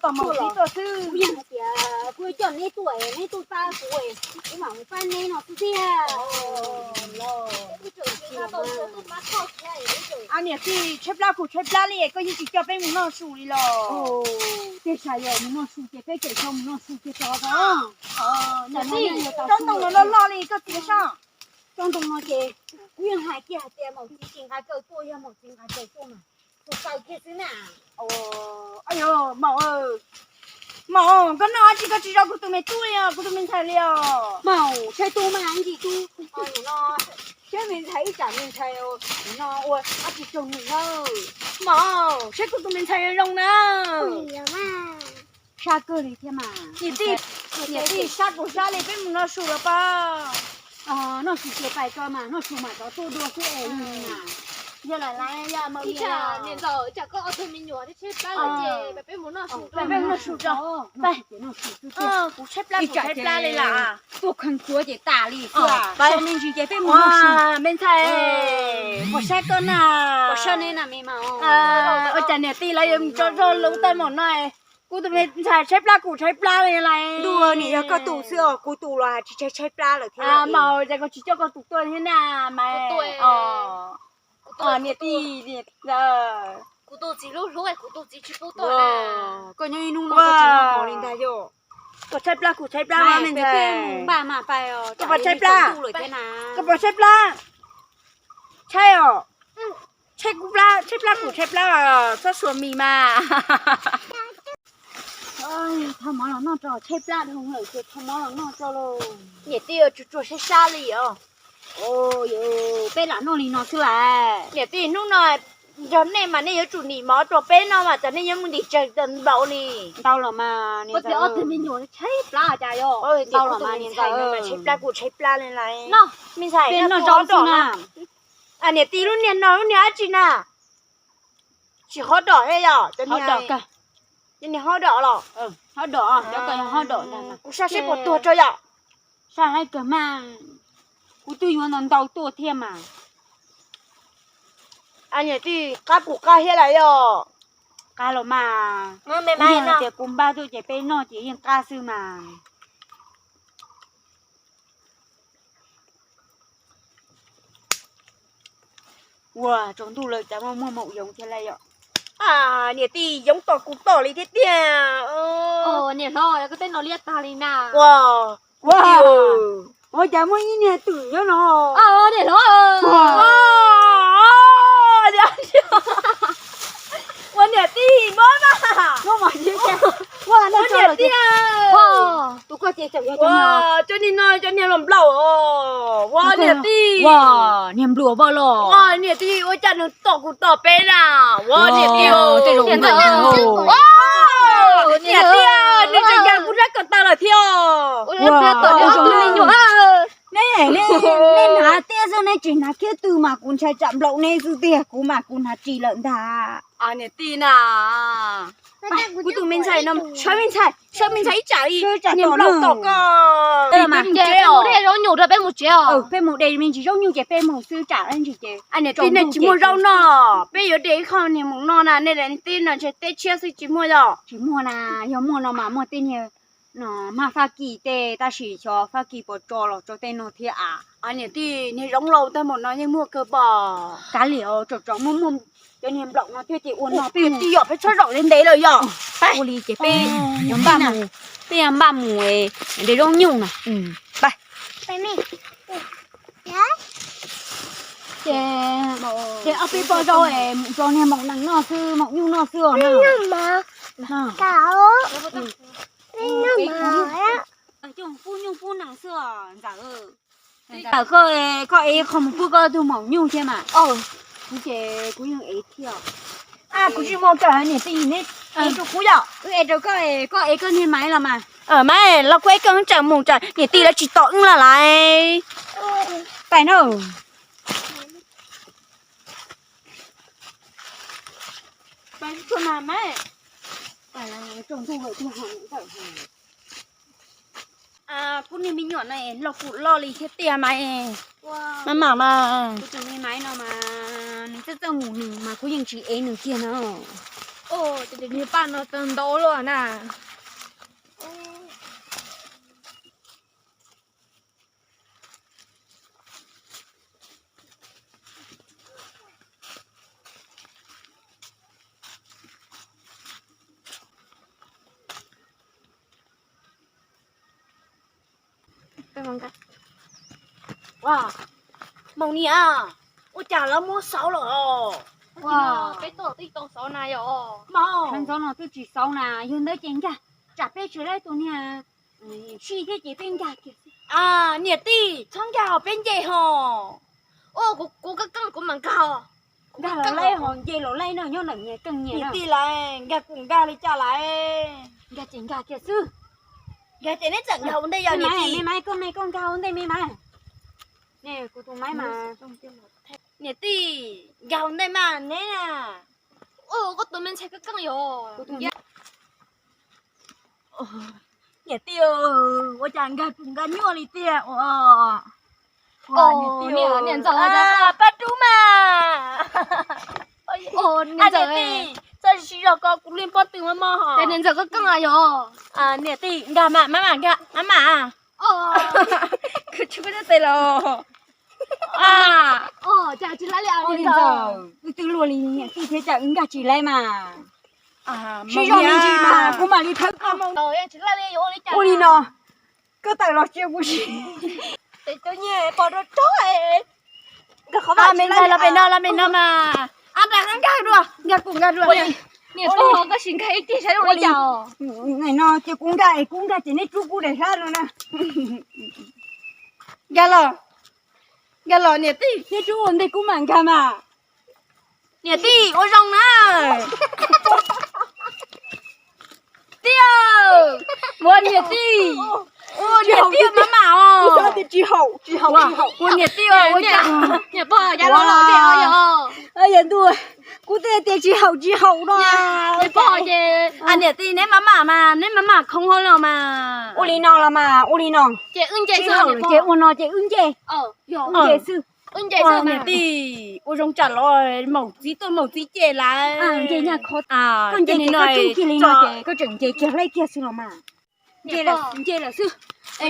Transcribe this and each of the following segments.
Tom maum tib tuaj xwb. Kuv yeej hais tias kuv yuav coj neb tuaj, neb tuaj pab kuv, kuv mam mus pab neb no xwb tiag. Niam tij, tshaib plab kuj tshaib plab li, koj yeej tsis coj peb mus noj su li los? Tej zaum yog mus noj su ces peb tseem tau mus noj su kiag tod. Tsob ntoo no loj loj li koj txiv sab. Tsob ntoo no ces kuv yeej hais kiag hais tias maum txiv tsis nqa kaw tuaj, yog maum txiv nqa kaw tuaj mas kuv kaw kiag xwb na. Yog maum, maum, koj noj dab tsi koj tsis zov kuv tus me tub li os, kuv tus me ntxhais li os? Maum, saib tub mas ntsis tub no, saib me ntxhais ib tsam me ntxhais no ua dab tsi raug nws na. Maum, saib kuv tus me ntxhais zoo zoo na. Sab kawg li thiab mas. Niam tij, niam tij, sab kuj sab li, peb mus noj su los pab. Noj su ces pais ko mas, noj su mas rov tuaj dua xwb es. Yog lawm lawm, yog maum niam, niam ntxawm, tsam koj ob tug me nyuam tshaib plab lawm ces peb mus noj su, peb mus noj su tso. Kuv tshaib plab, kuv tshaib plab li lawm. Tuaj kheev tuav ces tas li xwb. Me ntsis ces peb mus noj su. Me ntxhais, puas saib koj na? Puas saib neb na me mas? Ua cas niam tij lawv yuav mus tso zog lub teeb meem no? Kuv tus me ntxhais tshaib plab kuj tshaib plab li lawm. Ntuj, nim yog koj tus xwb os, kuv tus los hais tsis tshaib, tshaib plab lawm thiab. Maum, cas koj tsis coj koj tus tuaj thiab na mas? Niam tij, niam tij, kuv tus txiv hlub hlub, kuv tus txiv tsis pub tuaj. Koj nyob ib hnub no koj tsis noj mov li ntag yom? Koj tshaib plab kuj tshaib plab me ntxhais. Koj puas tshaib plab? Koj puas tshaib plab? Tshaib os. Tshaib kuj plab, tshaib plab kuj tshaib plab, txhob xuas mis mas. Thau mov los noj tso, tshaib plab dhau lawm ces thau mov los noj tso lauj. Niam tij, tsuas tsuas sab sab li os. Peb lam noj li no xwb lawm. Niam tij, hnub no yog nej mas nej yuav tsum nim mov rau peb noj mas, cas nej yuav mus ntim tsawg npaum li? Ntau los mas, tshaib plab cas yog. Ntau los mas niam ntxhais, tshaib plab kuj tshaib plab li lawm. Me ntxhais, noj tso na. Niam tij, lub niag no lub niag dab tsi na? Tsis hob dom thiab yom? Cov niag hob dom los? Kuv sab seb puas tuag tso yom. Sab heev kawg mas, kuv twb yuav ntau ntau tuaj thiab mas. Niam tij, qab kuj qab thiab lawm yom? Qab los mas, kuv hais tias kuv npaj tuaj ces peb noj ces yeej qab xwb mas. Ua, tsaus ntuj lawm cas muaj muaj maum yoov thiab lawm yom? Niam tij, yoov tom kuv tom li thiab tiag. Niam hlob, koj tej no liab tag li na. Ua, ua cas muaj ib niag twm nyob no? Niam hlob, ua niam tij, mob mas. Ua niam tij, tus koj ces tseem yog cov niag no, cov niag los nplaum. Ua niam tij, niag nplua poj los. Ua niam tij, ua cas nws tom kuv tom peb na. Ua niam tij, niam tij, nws tseem yag kuv rab kaum taw lawm thiab. Nej, nej hnav tiab xwb, nej tsis hnav kiab tw mas kuv ntshai tsam nplaum nej xwb tiag, kuv mas kuv hnav ris lawm ntag. Niam tij na, kuv tus me ntxhais no, sawv me ntxhais, sawv me ntxhais ib tsam li, niag nplaum tom koj. Peb mus de zaub nyuj rau peb mus tsev os. Peb mus de me ntsis zaub nyuj ces peb mus xwb tsam ntsis ces. Niam tij, nej tsis muaj zaub noj, peb yuav de ib qho niag mus noj na, nej teb no ntshe teb tshiab xwb tsis muaj yom? Tsis muaj na, yog muaj no mas muaj tej niag no mas Fab Kis tej, tab sis xyov Fab Kis puas tso los tso tej no thiab a. Niam tij, niag zoov laus tag npaum no yeej muaj kawg pom. Kav liam, tsom tsom muaj muaj cov niag nplaum no thiab ces ua no peb mus. Tij yom, peb txhob zaum ntev ntev lawm yom. Ua li ces peb yuav npaj mus, peb yuav npaj mus de zaub nyuj na. Ces ob peb pob zaub es mus tso niag maum nees noj xwb, maum nyuj noj xwb os na. Coj pub nyuj pub nees xwb os ntxawm. Ntxawm, koj, koj ev qho mus pub koj tug maum nyuj thiab mas. Kuv ces kuv yeej ev thiab. Kuv tsis muaj kawm niam tij, neb ev rau kuv yom. Wb ev rau koj, koj ev koj niag maiv los mas. Maiv los kuv ev koj tsam mus tsam niam tij lawv tsis tos wb los lawm. Pais na. Kuv niag me nyuam no loj kuj loj li thiab tiag mas. Mas mam mas, kuv tus me maiv no mas nws txawj txawj mus nws mas kuv yeej tsis ev nws kiag na. Ces niag paj no tau ntau luaj na. Ua, Maum niam, ua cas lawv muab xauv lawm os? Peb tuaj twb tau xauv na yom. Maum, ntxov no twb tsis xauv na, yog ntawd ces nkag, tsam peb tsis laib tus niag sij thiab ces peb nkag kiag. Niam tij, txhob nkag os, peb nce hos. Kuv keej keej kuv mam nkag. Nkag los laib hos, nce los laib no nyob ntawm niag keej niag. Niam tij lawv, nkag kuv nkag li cas lawm? Nkag ces nkag kiag xwb. Nkag ces neb txawm nkag ua ntej yog niam tij. Me maiv, koj me koj nkag ua ntej me maiv. Kuv tus maiv mas. Niam tij, nkag ua ntej mas neb na. Koj tus me ntxhais keej keej yog. Niam tij, ua cas nkag kuv nkag nyuaj li tiag. Niam ntxawm, pab rub mas. Niam tij, txawm siv zog ko kuv li pob tw mos mos. Niam ntxawm keej keej yog. Niam tij, nkag mas mab mam nkag, mab mam. Kuv tsis paub tes los. Ua li ntawd, wb twb luag li niam tij thiab cas wb nkag tsis laib mas. Siv zog me ntsis mas kuv mam li thawb koj. Ua li no, koj tawm los tsis kuv siv. Los pem no, los pem no mas. Ab, nkag dua, nkag kuv nkag dua. Niam pog, koj sim nkag ib tiag saib zoo li cas. No ces kuv nkag es kuv nkag ces neb rub kuv daim hlab no na. Nkag los, nkag los niam tij, neb rub ua ntej kuv mam nkag mas. Niam tij ua zoo na. Tij, ua niam tij, ua niam tij mab mam os. Tsis haum, tsis haum, tsis haum. Ua niam tij, ua cas? Niam pog, yog los yog. Yog ntuj, kuv twb tias tsis haum tsis haum no. Niam pog ces, niam tij neb mab mam mas, neb mab mam khoov hauv los mas. Ua li no los mas, ua li no. Ces wb nce xwb, ces ua no ces wb nce. Wb nce xwb. Niam tij, ua zoo tsam los maum txiv tuaj maum txiv cem lawm. Koj nce kiag, koj tseem nce kiag hleb kiag xwb los mas. Nce lawm xwb.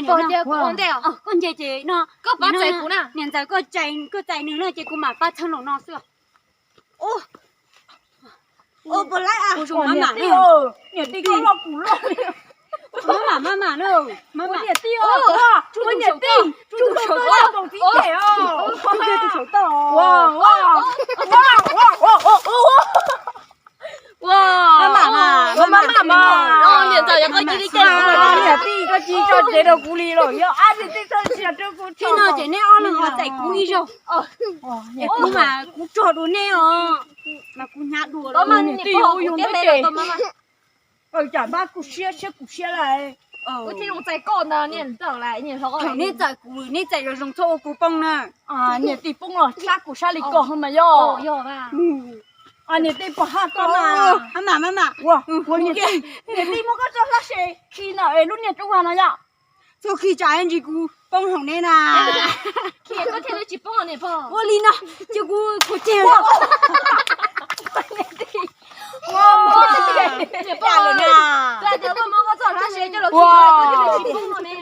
Koj nce ces no, koj pab txais kuv na. Niam ntxawm, koj txais nws no ces kuv mam pab txheeb los no xwb. Ua puas laib a? Niam tij, koj loj kuv loj. Mab mam, mab mam na. Niam tij, niam tij, tsuj tus saum toj, tsuj tus saum toj. Mab mam, mab mam, niam tij, koj tsis tso tsev rau kuv li los yog ab tij txhob tsis rau kuv tso no ces neb ob leeg ho txais kuv ib zaug. Kuv mas kuv tso dua neb os, mas kuv hnyav dua. Niam tij, ua yus neb ces cas npab kuv siab siab kuv siab lawm. Kuv thiaj zoo txais koj ntag niam ntxawm lawm. Thaum neb txais kuv, neb txais zoo zoo txhob ua kuv poob na. Niam tij, poob los sab kuv sab li koj ho mas yog. Niam tij, pom haj koj na. Mab mam, mab mam, niam tij muab koj tso hlab se khi ntawm lub niag roob hav no yom. Txhob khi tsam ntsis kuv poob hauv neb na. Khi koj thiaj li tsis poob niam pog. Ua li no ces kuv khuv ceg.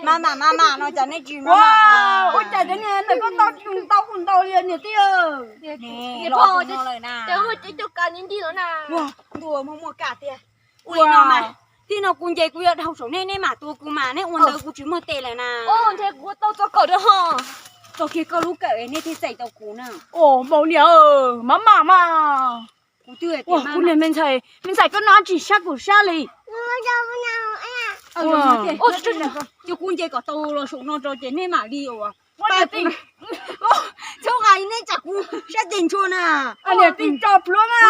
Mab mam, mab mam, no cas neb tsis mab mam? Ua cas cov niag ntawm koj ntau ntau kuv ntau li niam tij. Niam pog, cov kav ni nti lawm na. Ntuj, muaj muaj kam tiag. Ua li no mas, tij no kuv nce kuv yuav dhau saum neb, neb mam tua kuv mas, neb ua ntawd kuv tsis muaj tes lawm na. Ntshe kuv tau txog kawm rau ho. Txog kiag koj lub kawm neb thiaj txais tau kuv na. Maum niam, mab mam mas. Kuv twb tias kuv niag me ntxhais, me ntxhais koj no tsis sab kuv sab li. Ces kuv nce kom tau los saum no tso ces neb mam li ua. Txhob hais neb tsam kuv sab ceg ntshua na. Niam tij tso plhuav mas.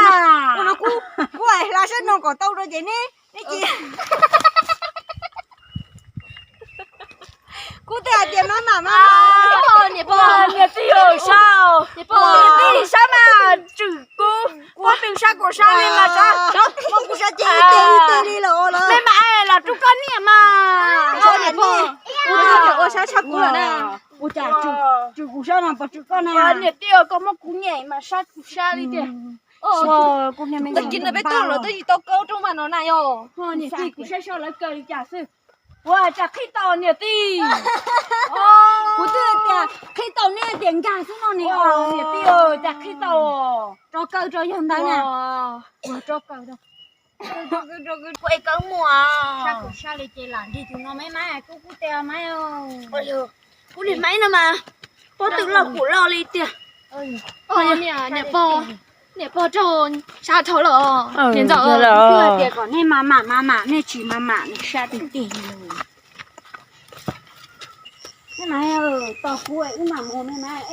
Ua no kuv, kuv hais hla sab no kom tau rau ces neb, neb cia. Kuv twb hais tias mab mam mab mam. Niam tij, sab, niam tij sab mas tswm kuv, kuv twb sab kuv sab li mas sab. Kuv sab ceg ib teg ib teg li los. Me mam los rub koj niam mas. Ua sab tshaj kuv lawm na. Ua cas tswm kuv sab no pom tswm koj na. Niam tij, koj muab kuv nyem mas sab kuv sab li tiag. Tag kis no peb tuaj los twb tsis tau kaw rau mas no na yog. Niam tij, kuv saib saib lawv kaw li cas xwb. Ua cas qhib tau niam tij. Kuv twb tias qhib tau nej tias nkag xwb no ne. Niam tij, cas qhib tau. Rov kaw rau yog ntawd na. Ua rov kaw rau. Kuv es kaw muag. Sab kuv sab li ces lam nrig tus no maiv maiv, kuv kuv tes maiv. Kuv niag maiv no mas pob tw loj kuv loj li tiag. Niam pog, niam pog raug sab dhau lawm. Niam ntxawm, kuv tias kom nej mas mam mas mam, nej tsis mas mam nws sab tiag tiag li. Nej mas tos kuv wb mam mus, nej mas,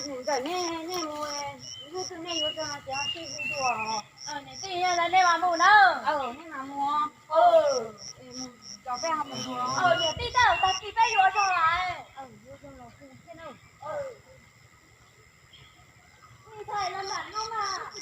niam ntxawm nej, nej mus, ib hnub twg nej yuav tso no ces ho sib hu dua. Niam tij, yog li nej mas mus na. Nej mas mus. Niam tij, tej zaum tag kis peb yuav zoo lawm. Ntxhais los mam no mas.